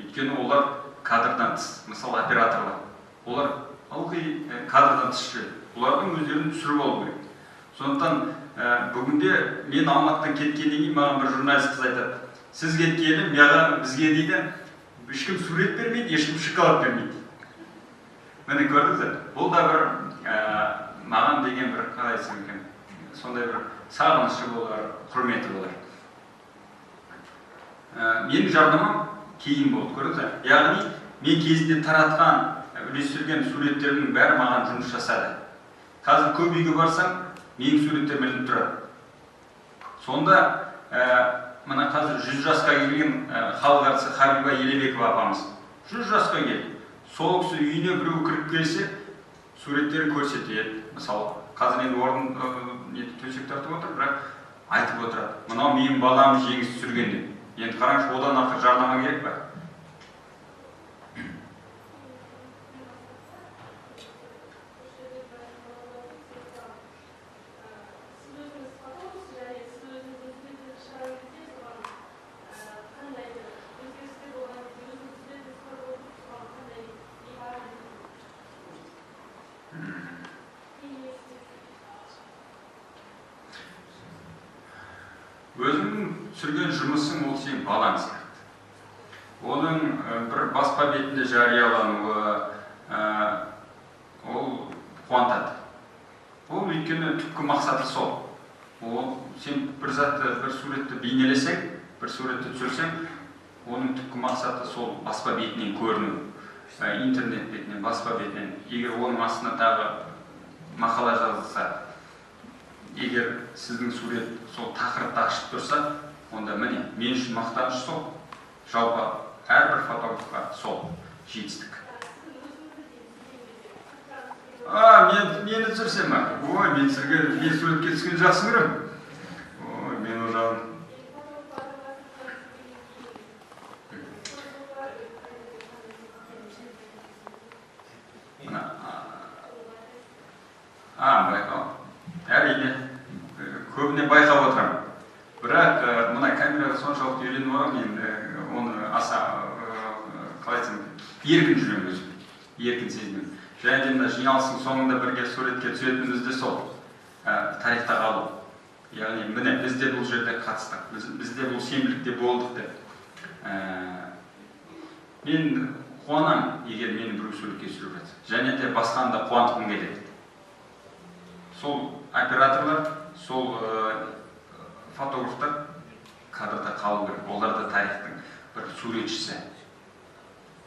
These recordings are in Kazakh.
Өйткені олар кадрдан тыс, мысалы операторлар. Олар ылғи кадрдан тыс жүреді. Олардың өздерін түсіріп алу керек. Сондықтан бүгінде мен Алматыдан кеткеннен кейін маған бір журналист қыз айтады. Сіз кеткелі бізге дейді, ешкім сурет бермейді, ешкім шоколад бермейді. Міне көрдіңіздер, бұл да бір маған деген бір, қалай айтсам екен, сондай бір сағынышы болар, құрметі болар. Менің жарнамам кейін болды, көрдіңіздер. Яғни мен кезінде таратқан, үлестірген суреттерімнің бәрі маған жұмыс жасады. Қазір көп үйге барсам, менің суреттерім ілініп тұрады. Сонда мына қазір 100 жасқа келген халық әртісі Хабиба Елебекова апамыз 100 жасқа келді. Сол кісі үйіне біреу кіріп келсе, суреттерін көрсетеді. Мысалы, қазір енді орын төсек тартып отыр, бірақ айтып отырады. Мынау менің балам Жеңіс түсірген деп. Енді қараңызшы, одан артық жарнама керек пе? Өзіңнің түсірген жұмысың ол сенің балаң сияқты. Оның бір баспа бетінде жариялануы ол қуантады. Ол өйткені түпкі мақсаты сол. Ол сен бір затты, бір суретті бейнелесең, бір суретті түсірсең, оның түпкі мақсаты сол баспа бетінен көріну. Интернет бетінен, баспа бетінен. Егер оның астына тағы мақала жазылса, егер сіздің сурет сол тақырыпты ашып тұрса, онда міне, мен үшін мақтаныш сол. Жалпы әрбір фотографқа сол жетістік. Мені түсірсем ба? Ой, мен суретке түскен жақсы көремін. Ой, мен ол жағын. Мына, байқау. Әрине, көбіне байқап отырамын. Бірақ мына камераға соншалықты үйреніп алғанмын, мен оны аса, қалай айтсам, еркін жүремін өзім, еркін сезінемін. Және де мына жиналыстың соңында бірге суретке түсетініміз де сол, тарихта қалу. Яғни, міне, біз де бұл жерде қатыстық, біз де бұл сенбілікте болдық деп. Мен қуанамын, егер мені біреу суретке түсіріп жатса. Және де басқаны да қуантқым келеді. Сол операторлар, сол фотографтар кадрда қалу керек. Олар да тарихтың бір суретшісі.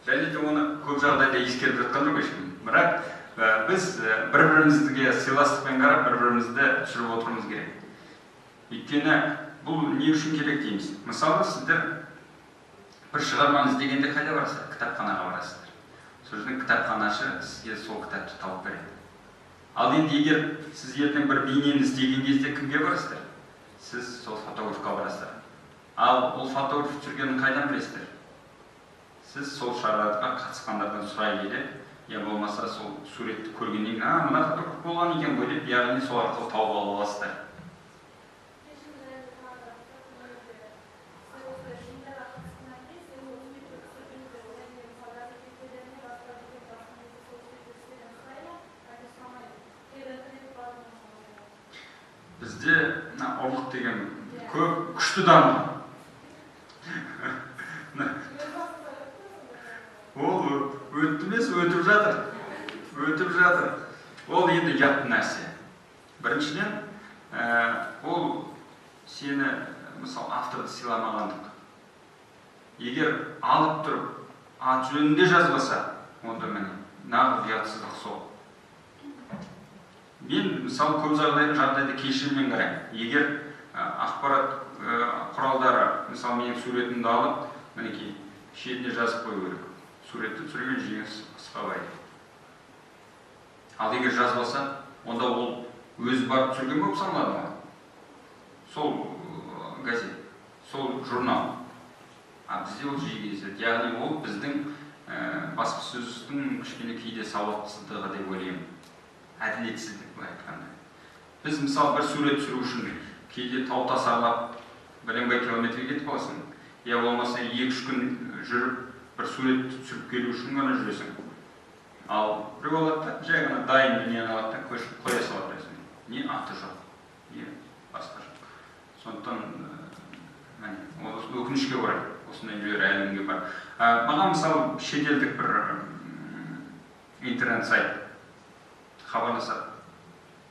Және де оны көп жағдайда ескеріп жатқан жоқ ешкім. Бірақ біз бір-бірімізге сыйластықпен қарап, бір-бірімізді түсіріп отыруымыз керек. Өйткені бұл не үшін керек дейміз. Мысалы, сіздер бір шығарманы іздегенде қайда барасыздар? Кітапханаға барасыздар. Сол жерден кітапханашы сізге сол кітапты тауып береді. Ал енді егер сіз ертең бір бейнені іздеген кезде кімге барасыздар? Сіз сол фотографқа барасыздар. Ал ол фотограф түсіргенін қайдан білесіздер? Сіз сол шараға қатысқандардан сұрай келе, я болмаса сол суретті көргеннен кейін, мына фотограф болған екен ғой деп, яғни сол арқылы тауып ала аласыздар. Бізде ұрлық деген көп күшті дамыған. Ол өтті емес, өтіп жатыр. Өтіп жатыр. Ол енді ұятты нәрсе. Біріншіден, ол сені, мысалы, авторды сыйламағандық. Егер алып тұрып, ат жөнінде жазбаса, онда міне, нағыз ұятсыздық сол. Мен, мысалы, көп жағдайда кешіріммен қараймын. Егер ақпарат құралдары, мысалы, менің суретімді алып, мінекей, шетіне жазып қою керек. Суретті түсірген Жеңіс Қысқабай. Ал егер жазбаса, онда ол өзі барып түсірген болып саналады ма? Сол газет, сол журнал. А бізде ол жиі кездеседі. Яғни ол біздің баспасөздің кішкене кейде сауатсыздығы деп ойлаймын. Әділетсіздік былай айтқанда. Біз мысалы бір сурет түсіру үшін кейде тау тас аралап бәленбай километрге кетіп қаласың. Я болмаса 2-3 күн жүріп Бір сурет түсіріп келу үшін ғана жүресің. Ал біреу алады да, жай ғана дайын дүниені алады да, көшіп қоя салады өзіне. Не аты жоқ, не басқа жоқ. Сондықтан өкінішке орай осындай дүниелер әлі күнге бар. Маған мысалы шетелдік бір интернет сайт хабарласады.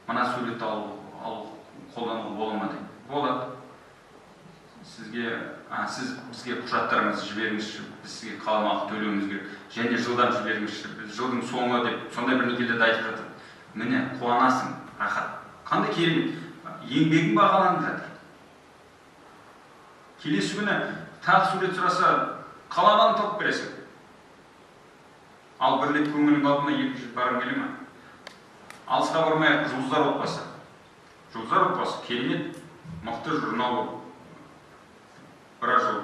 Мына суретті алу қолдануға бола ма дейді. Болады. Сізге, сіз бізге құжаттарыңызды жіберіңізші, біз сізге қаламақы төлеуіміз керек. Және жылдам жіберіңізші, біз жылдың соңы деп сондай бір некелерді айтып жатыр. Міне, қуанасың, рахат. Қандай керемет, еңбегің бағаланып жатыр. Келесі күні тағы сурет сұраса, қалағанын тауып бересің. Ал бір рет көңілің қалды ма, екінші рет барғың келе ме? Алысқа бармай-ақ Жұлдыздар отбасы. Жұлдыздар отбасы керемет, мықты журнал болып біраз жыл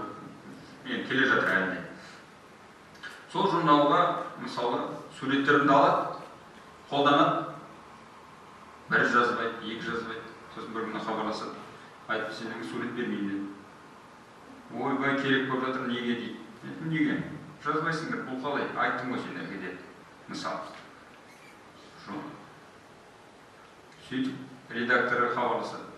енді келе жатыр әлі де. Сол журналға мысалы суреттерімді алады, қолданады, бір жазбайды, екі жазбайды, сосын бір күні хабарласады, айтып сенен сурет бермеймін деді. Ойбай, керек болып жатыр, неге дейді. Мен айттым, неге? Жазбайсыңдар, бұл қалай? Айттым ғой сендерге деді. Мысалы. Жоқ. Сөйтіп редакторы хабарласады.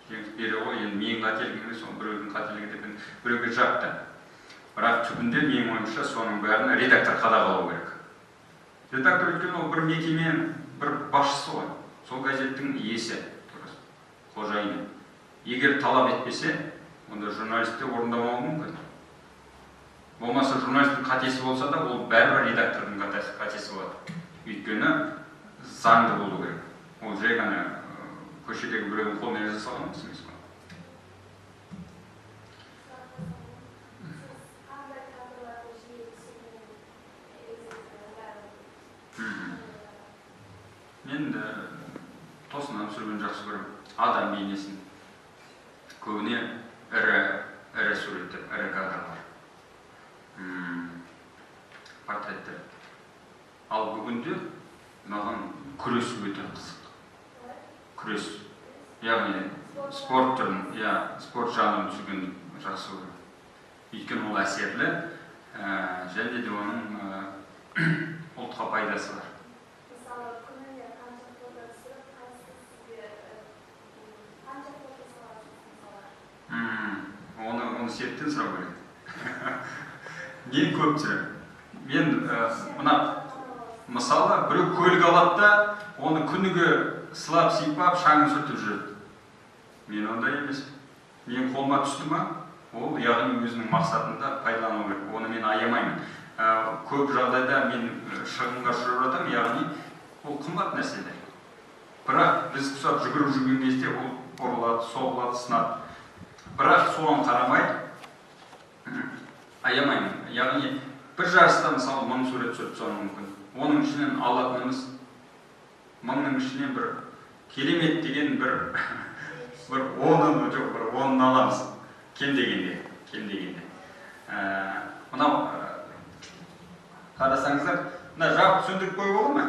Жеңіс бере ғой, енді менің қателігім емес, ол біреудің қателігі деп енді біреуге жапты. Бірақ түбінде менің ойымша соның бәрін редактор қадағалау керек. Редактор өйткені ол бір мекеме, бір басшысы ғой. Сол газеттің иесі, қожайыны. Егер талап етпесе, онда журналист те орындамауы мүмкін. Болмаса журналисттің қатесі болса да, ол бәрібір редактордың қатесі болады. Өйткені заңды болу керек. Ол жай ғана көшедегі біреудің қолымен жасалған іс емес қой. Мен тосыннан түсірген жақсы көремін. Адам бейнесін. Көбіне ірі суреттер, ірі кадрлар. Портреттер. Ал бүгінде маған күрес өте қызық. Күрес. Яғни спорт түрін, спорт жанрын түсіргенді жақсы көремін. Өйткені ол әсерлі, және де оның ұлтқа пайдасы бар. Мысалы, күніне қанша фото түсіріп, қайсысы сізге, қанша фото саласыз мысалы? Оны Серіктен сұрау керек. Мен көп түсіремін. Мен мына мысалы біреу көлік алады да, оны күніге сылап, сипап, шаңын сүртіп жүреді. Мен ондай емеспін. Менің қолыма түсті ма, ол яғни өзінің мақсатында пайдалану керек. Оны мен аямаймын. Көп жағдайда мен шығынға ұшырап жатамын, яғни ол қымбат нәрселер. Бірақ біз ұқсап жүгіріп жүрген кезде ол ұрылады, соғылады, сынады. Бірақ соған қарамай аямаймын. Яғни бір жарыста мысалы 1000 сурет түсіріп тастауым мүмкін. Оның ішінен алатынымыз 1000-ның ішінен бір керемет деген бір онын, жоқ, бір онын аламыз. Кем дегенде, кем дегенде. Мынау, қарасаңыздар, мына жағып сөндіріп қоюға бола ма?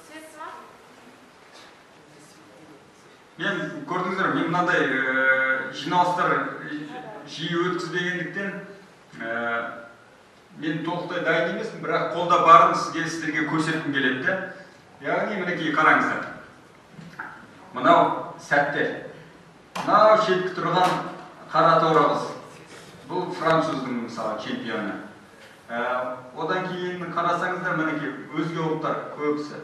Светсіз ма? Мен көрдіңіздер, мен мынандай жиналыстар жиі өткізбегендіктен, мен толықтай дайын емеспін, бірақ қолда барын сіздерге көрсеткім келеді де. Яғни мінекей қараңыздар. Мынау сәттер. Мынау шеткі тұрған қара торы қыз. Бұл француздың мысалы чемпионы. Одан кейін қарасаңыздар мінекей өзге ұлттар көбісі.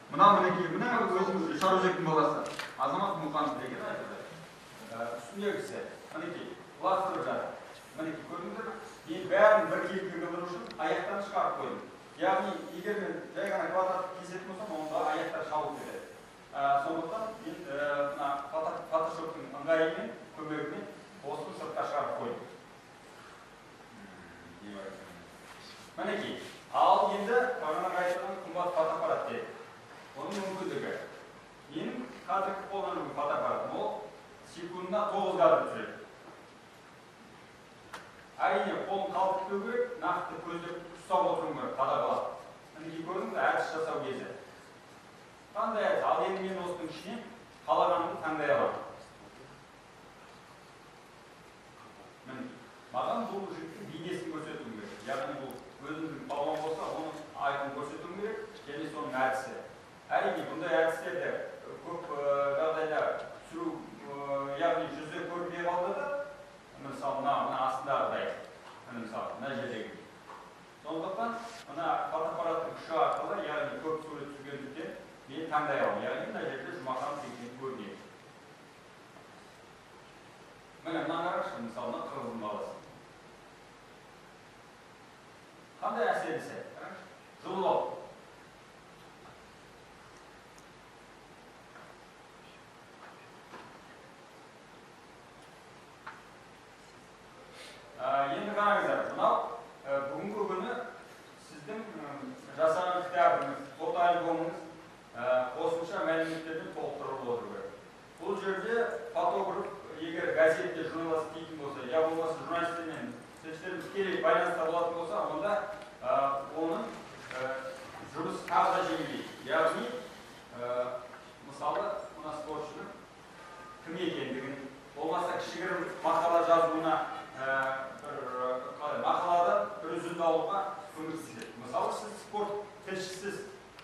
Мынау мінекей, мына өзіміз Сарыөзектің баласы Азамат Мұқанов деген. Үстіндегісі мінекей лақтырып жатыр. Мінекей көрдіңіздер ме? Мен бәрін бір кейіпке қылдыру үшін аяқтан шығарып қойдым. Яғни егер мен жай ғана квадратты кесетін болсам, онда аяқтар шабылып кетеді. Сондықтан мен мына фотошоптың ыңғайымен, көмегімен осыны сыртқа шығарып қойдым. Мінекей, ал енді бағанағы айтқан қымбат фотоаппарат деді. Оның мүмкіндігі. Менің қазіргі қолданып жүрген фотоаппаратым ол секундына 9 кадр түсіреді. Әрине, қолын қалып кетпеу керек, нақты көздеп ұстап отыруым керек, қадағалап. Мінекей көрдіңіз, әдіс жасау кезі. Қандай әдіс? Ал енді мен осының ішінен қалағанымды таңдай аламын. Яғни жүзі көрінбей қалды да, мысалы, мына астындағыдай, мысалы, мына жердегі. Сондықтан мына фотоаппараттың күші арқылы, яғни көп сурет түсіргендіктен мен таңдай аламын. Яғни мына жерде Жұмаханов деген көрінеді. Міне, мынаны қараңызшы, мысалы, мына қырғыздың баласы. Қандай әсерлі сәт, қараңызшы, жұлып алды. Енді қараңыздар, мынау бүгінгі күні сіздің жасаған кітабыңыз, фотоальбомыңыз қосымша мәліметтермен толықтырылып отыру керек. Бұл жерде фотограф егер газетте журналда істейтін болса, я болмаса журналистермен тілшілермен тікелей байланыста болатын болса, онда оның жұмысы тағы да жеңілдейді. Яғни, мысалы, мына спортшының кім екендігін, болмаса кішігірім мақала жазуына, бір мақалада бір үзінді алуға көмектеседі. Мысалы, сіз спорт тілшісіз,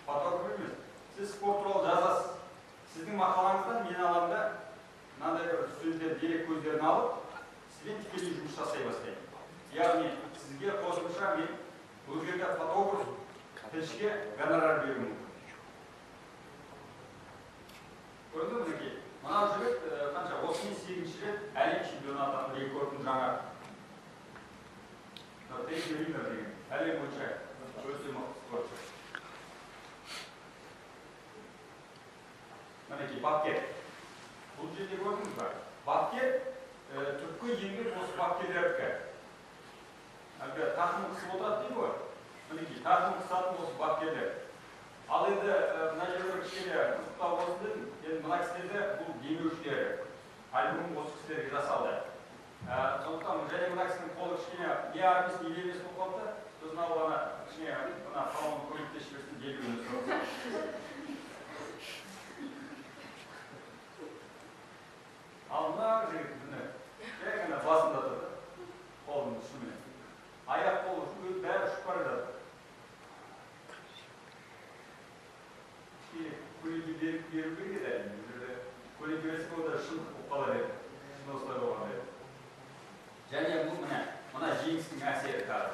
фотограф емес, сіз спорт туралы жазасыз. Сіздің мақалаңыздан мен аламын да мынандай бір студенттер дерек көздерін алып, сізбен тікелей жұмыс жасай бастаймын. Яғни сізге қосымша мен бұл жерде фотограф тілшіге гонорар беруім мүмкін. Көрдіңіз бе, мінекей? Мына жігіт қанша? 38-ші рет әлем чемпионы атанып рекордын жаңартты. Тедди Ринер деген әлем бойынша өте мықты спортшы. Мінекей, бапкер. Бұл жерде көрдіңіз ба? Бапкер, түпкі еңбек осы бапкерлердікі. Әлгі тақым қысып отырады дейді ғой. Мінекей, тақым қысатын осы бапкерлер. Ал енді мына жерде бір кішкене қызықтау болсын дедім. Енді мына кісілерде бұл демеушілері. Альбом осы кісілерге жасалды. Сондықтан және мына кісінің қолы кішкене не ары емес, не бері емес болып қалыпты. Сосын алып ана кішкене мына палуан көмектесіп жіберсін, белбеуін сұрап. Ал мына жігіт міне жай ғана басында тұрды, қолының ұшымен. Аяқ қолы бәрі ұшып бара жатыр. Кішкене көлеңке беріп беру керек еді әрине. Бұл жерде көлеңке берсек, ол да шындық болып қала береді. Шын осылай болған еді. Және бұл міне, мына жеңістің әсері тағы.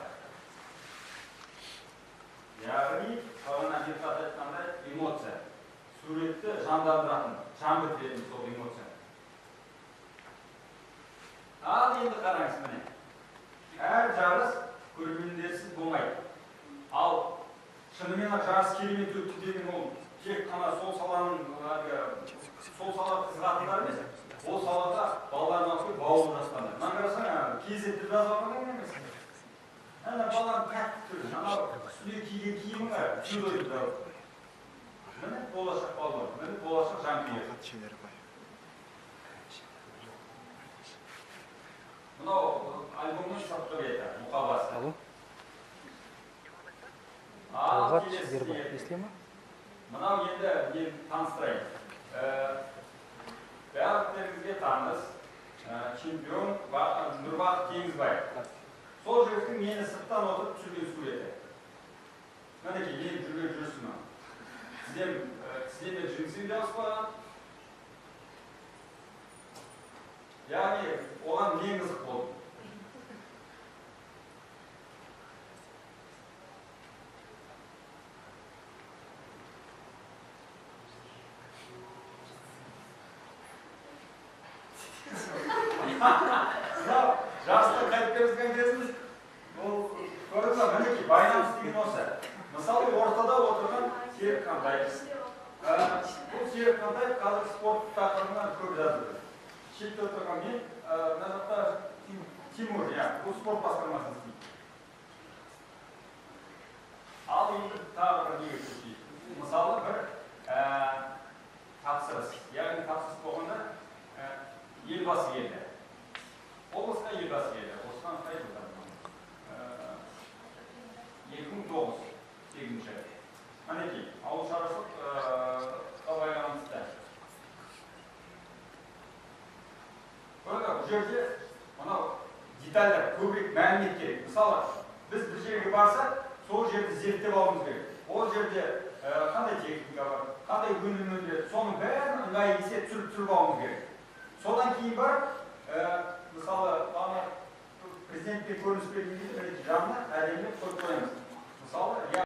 Яғни, бағана Мирхат айтқандай, эмоция. Суретті жандандыратын, жан бітіретін сол эмоция. Ал енді қараңыз міне. Әр жарыс көрермендерсіз болмайды. Ал шынымен ақ жарыс керемет өтті деген ол тек қана сол саланың сол салаға қызығатындар емес, ол салада балаларын алып келіп бауыр жастанды. Мына қарасаң, кезетті жазып алған емес. Ана баланың тәтті түрі, анау үстіне киген киімі бар, дзюдо деп жазып. Міне болашақ балуан, міне болашақ жанкүйер. Мынау альбомның сыртқы беті, мұқабасы. Алло. Ал Талғат келесі Шегербай, естіле ма? Мынау енді мен таныстырайын. Барлықтарыңызға таныс чемпион Нұрбақыт Теңізбаев. Сол жігіттің мені сырттан отырып түсірген суреті. Мінекей, менің жүрген жүрісім. Тіземе джинсым жабысып қойған. Яғни оған мен қызық болдым. Мынау жарыстан қайтып келе жатқан кезіміз, бұл көрдіңіз ба, мінекей байланыс деген осы. Мысалы, ортада отырған Серік Қантаев. Бұл Серік Қантаев қазір спорт тақырыбынан көп жазып жүр. Шетте отырған мен, мына жақта Тимур, иә, бұл спорт басқармасын істейді. Ал енді тағы бір неге көшейік. Мысалы, бір тапсырыс, яғни тапсырыс болғанда елбасы келді. Облысқа елбасы келді. Осыдан қай жылда? 2009, 8-ші. Мінекей, ауыл шаруашылыққа байланысты. Көрдіңіз, бұл жерде мынау детальдар, көбірек мәлімет керек. Мысалы, біз бір жерге барсақ, сол жерді зерттеп алуымыз керек. Ол жерде қандай техника бар, қандай өнім өндіреді, соның бәрін ыңғайы келсе түсіріп алуымыз керек. Содан кейін барып, мысалы, ана президентпен көрініс берген кезде, міне, жанына әдемілеп қойып қоямыз, мысалы, я